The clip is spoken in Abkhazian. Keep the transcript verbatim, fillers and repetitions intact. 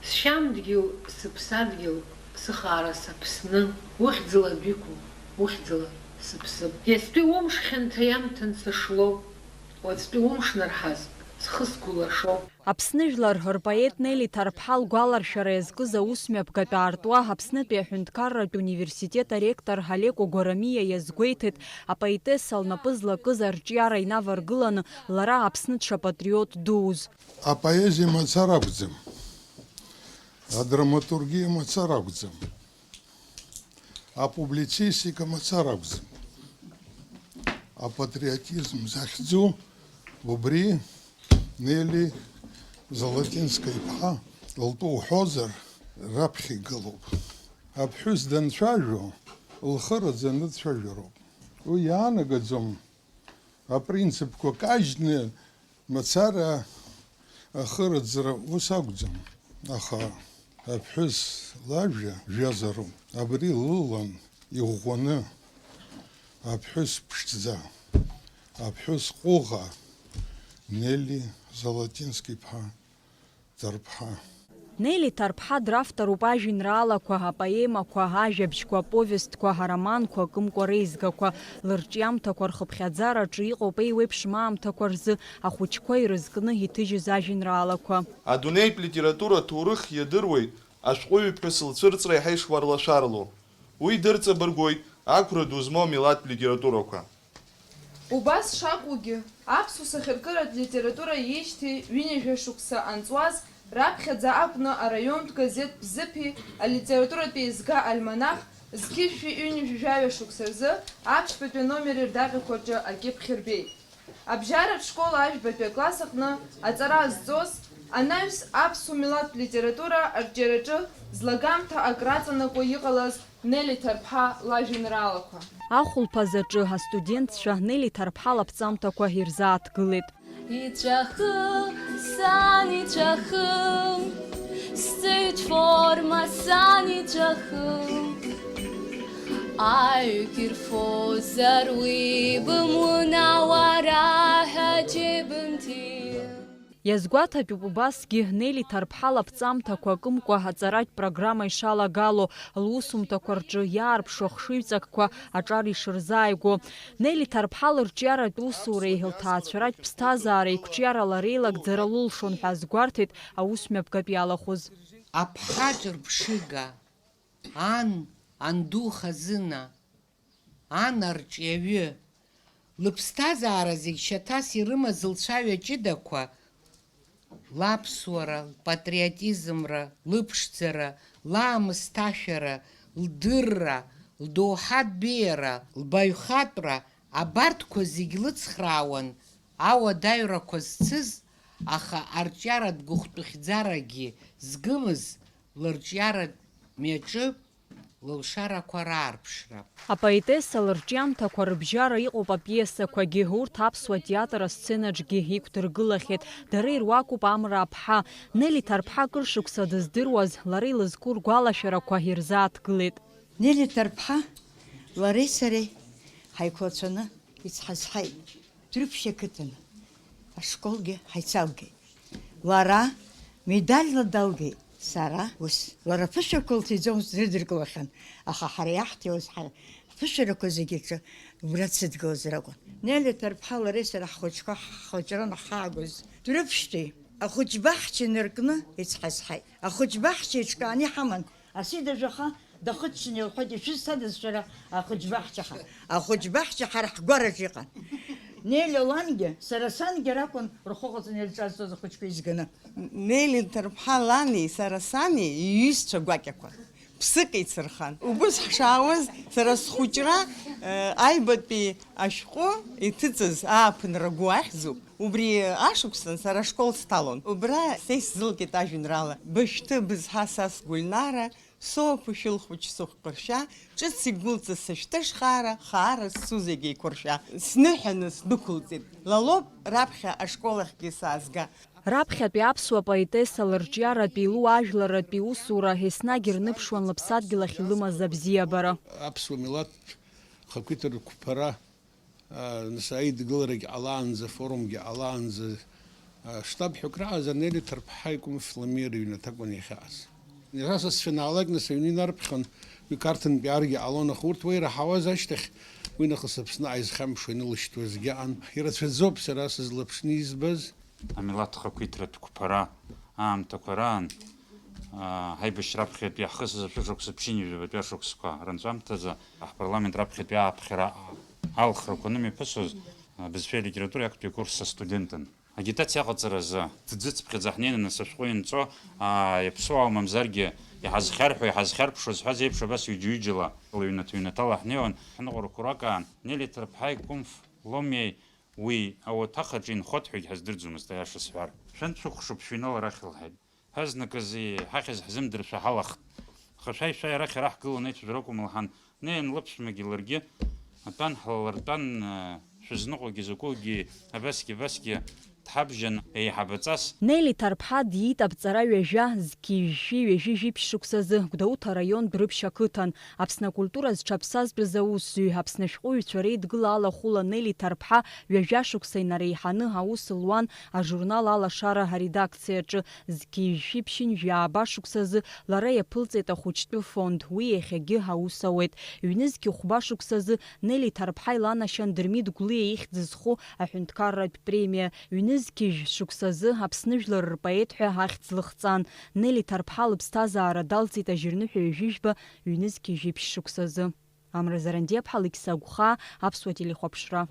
Сшьамдгьыл, сыԥсадгьыл, сыхаара саԥсны, ухьӡала адәы иқәу, ухьӡала сыԥсып. Иацтәи умш хьанҭа иамҭан сышлоу, уаҵәтәи умш нарҳаз, схы сгәы лашоу. Аԥсны жәлар рпоет Нели Ҭарԥҳа лгәаларшәара иазкыз аусмҩаԥгатә аартуа Аԥснытәи аҳәынҭқарратә университет аректор Ҳалеко Гәарамиа иазгәеиҭеит, апоетесса лнапы злакыз арҿиара инаваргыланы лара Аԥсны дшапатриот дуз. Апоезиа мацара акәӡам, адраматургиа мацара акәӡам, апублицистика мацара акәӡам. Апатриотизм захьӡу убри Нели Золотинска-иԥҳа лтәы уҳәозар, раԥхьа игылоуп. Аԥҳәыс данцәажәо, лхы раӡаны дцәажәароуп. Уи иаанагаӡом апринципқәа кажьны мацара ахы раӡра ус акәӡам, аха аԥҳәыс лажәа жәазароуп. Абри лылан иӷәӷәаны аԥҳәыс ԥшӡа, аԥҳәыс ҟәыӷа Нели Золотински-иԥҳа Ҭарԥҳа. Нели Ҭарԥҳа дравторуп ажәеинраалақәа, апоемақәа, ажәабжьқәа, аповестқәа, ароманқәа, акымкәа реизгақәа. Лырҿиамҭақәа рхыԥхьаӡараҿы иҟоуп еиуеиԥшым аамҭақәа рзы ахәыҷқәа ирызкны иҭыжьыз ажәеинраалақәа. Адунеитә литература аҭоурых иадыруеит ашәҟәыҩҩы ԥҳәыс лцәырҵра иаҳа ишуарлашәарлоу. Уи дырҵабыргуеит ақәра ду змоу амилаҭтә литературақәа. Убас шакәугьы, аԥсуа сахьаркыратә литература иеижьҭеи ҩынҩажәа шықәса анҵуаз, раԥхьаӡа акәны араионтә газеҭ Бзыԥи алитературатә еизга альманах зқьышәи ҩынҩажәи жәаҩа шықәса рзы аԥшьбатәи аномери рдаҟьақәа рҿы акьыԥхь рбеит. Абжьаратә школ ажәбатәи акласс аҟны аҵара зҵоз анаҩс аԥсуа милаҭтә литература арҿиараҿы злагамҭа акраҵанакуа иҟалаз Нели Ҭарԥҳа лажәеинраалақәа. Ахәылԥаз аҿы астудентцәа Нели Ҭарԥҳа лаԥҵамҭақәа ирзааҭгылеит. Иҵәахы, сан иҵәахы, сҵеиџь форма, сан иҵәахы, аҩгьы рфозар уи бымун, ауаа раҳәа џьеибымҭи. Иазгәаҭатәуп убасгьы Нели Ҭарԥҳа лаԥҵамҭақәа акымкәа аҵаратә программа ишалагало, лусумҭақәа рҿы иаарԥшу ахшыҩҵакқәа аҿар ишырзааигәо. Нели Ҭарԥҳа лырҿиаратә усуреи лҭаацәаратә ԥсҭазаареи қәҿиарала реилагӡара лылшон ҳәа азгәарҭеит аусмҩаԥгатә иалахәыз. Аԥҳа ҿырԥшыга, ан, анду хазына, ан арҿиаҩы, лыԥсҭазаара зегь шьаҭас ирымаз лцәаҩа ҷыдақәа, лаԥсуара, лпатриотизмра, лыԥшӡара, лаамысҭашәара, лдырра, лдоуҳатә беиара, лбаҩхатәра, абарҭқәа зегь лыцхраауан ауадаҩрақәа зцыз, аха арҿиаратә гәыхәтәыхьӡарагьы згымыз лырҿиаратә мҩаҿы лылшарақәа раарԥшра. Апоетесса лырҿиамҭақәа рыбжьара иҟоуп апиесақәагьы, урҭ аԥсуа театр асценаҿгьы иқәдыргылахьеит. Дара ируакуп Амра аԥҳа. Нели Ҭарԥҳа акыр шықәса дыздыруаз, лара илызку ргәалашәарақәа ирзааҭгылеит. Нели Ҭарԥҳа лареи сареи ҳаиқәлацәаны ицҳазҳаит. Дәрыԥшь ақыҭан ашколгьы ҳаицалгеит. Лара медальла далгеит, сара ус. Лара аԥышәақәа лҭиӡомызт, дрыдыркылахьан, аха ҳара иаҳҭиуаз ҳа-, ҳԥышәарақәа зегьы рҿы убра дсыдгылазар акәын. Нели Ҭарԥҳа лареи сара ҳхәыҷқәа ҳхәыҷра анҳаагоз, Дәрыԥшьтәи ахәыҷбаҳча инаркны ицҳазҳаит. Ахәыҷбаҳча еиҿкааны иҳаман. Асида жәаха дахыччан илҳәеит, ишәызҭадаз шәара ахәыҷбаҳча ҳа-, ахәыҷбаҳча ҳара ҳгәараҿы иҟан. Нелиа лангьы, сара сангьы ракәын рхәы ҟаҵаны ирҿазҵоз ахәыҷқәа еизганы. Нели Ҭарԥҳа лани сара сани иҩызцәа гәакьақәа. Ԥсык еицырхан. Убыс ҳшаауаз, сара схәыҷра, э, аҩбатәи ашәҟәы иҭыҵыз ааԥынра гәы ахьӡуп. Убри ашықәсан сара ашкол сҭалон. Убра са исзылкит ажәеинраала Бышәҭы бызҳа са сгәыльнара, соуп ушәыл хәыҷ сыхәкыршәа, ҿыц игәылҵыз сышәҭышхаара, хаара зцу зегь еиқәыршәа. Сныҳәаны сдәықәылҵеит. Лалоуп раԥхьа ашкол ахьгьы саазга. Раԥхьатәи аԥсуа поетесса лырҿиаратәи луаажәларратәи усура еснагь ирныԥшуан лыԥсадгьыл ахь илымаз абзиабара. Аԥсуа милаҭ хақәиҭра қәԥара, а, нас аидгыларагь ҟалаанӡа, форумгьы ҟалаанӡа, Штаб ҳәа акрааҵуан, Нели Ҭарԥҳа икәымф Ламиа рыҩнаҭа акәын иахьааз. Иара сасцәа наалакны сыҩны инарԥхьон, уи Қарҭынтәи аргьы ҟалон, аха урҭ уа ираҳауаз ашьҭахь, уи нахыс Аԥсны ааизхьамԥшуа инылышьҭуазгьы аан. Ирацәаӡоуп сара сызлаԥшны избаз. Амилаҭ хақәиҭратә қәԥара аамҭақәа раан, аа, ҳаибашьра аԥхьатәи иаҳхысыз ашәышықәса ԥшьынҩажәи жәабатәи ашықәсқәа ранҵәамҭазы аҳпарламент раԥхьатәи ааԥхьара алхрақәа анымҩаԥысуаз, абызшәеи алитературеи актәи акурс астудентын. Агитациа аҟаҵаразы ҭӡыцԥхьаӡа ҳнеины, нас ашәҟәы инҵәо, аа, иаԥсуаа мамзаргьы иҳазхьарҳәо, иҳазхьарԥшуа зҳәаз еиԥш, абас ҩыџьа-ҩыџьала, ҩнаҭа-ҩнаҭала ҳнеиуан, ҳныҟәарақәа ракаан, Нели Ҭарԥҳаи Кәымф Ломиеи уи ауаҭах аҿы инхоит ҳәагьы ҳаздырӡомызт, аиаша сҳәар. Шәан шәыкәхшоуп, шәыҩнала арахь, лҳәеит. Ҳазныказ иҳахьыз ҳзымдыршәа ҳалахт. Аха шәааи, шәааи, арахь ара ҳгыланы аицәажәара акәым, лҳәан, днеин лыԥшәмагьы ларгьы атәан ҳлалыртәан, шәызныҟәогьы закәугьы абасгьы, абасгьы дҳабжьан еиҳабаҵас. Нели Ҭарԥҳа диит аԥҵара ҩажәа, зқьи жәшәи ҩажәи жәиԥшь шықәсазы Гәдоуҭа араион Дәрыԥшь ақыҭан. Аԥсны акультура зҽаԥсазтәыз аусзуҩ, Аԥсны ашәҟәыҩҩцәа реидгыла алахәыла Нели Ҭарԥҳа ҩажәа шықәса инареиҳаны аус луан ажурнал Алашара аредакциаҿы. Зқьи жәшәи ԥшьынҩажәи ааба шықәсазы лара иаԥылҵеит ахәыҷтәы фонд, уи иахьагьы аус ауеит. Ҩнызқьи хәба шықәсазы Нели Ҭарԥҳа иланашьан Дырмит Гәлиа ихьӡ зху аҳәынҭқарратә премиа. Ҩнызқьи жәшықәсазы Аԥсны жәлар рпоет ҳәа ахьӡ лыхҵан. Нели Ҭарԥҳа лыԥсҭазаара далҵит ажьырныҳәа ҩажәи жәба ҩнызқьи жәиԥшь шықәсазы. Амра Зарандиаԥҳа, Алықьса Агәхаа, Аԥсуа телехәаԥшра.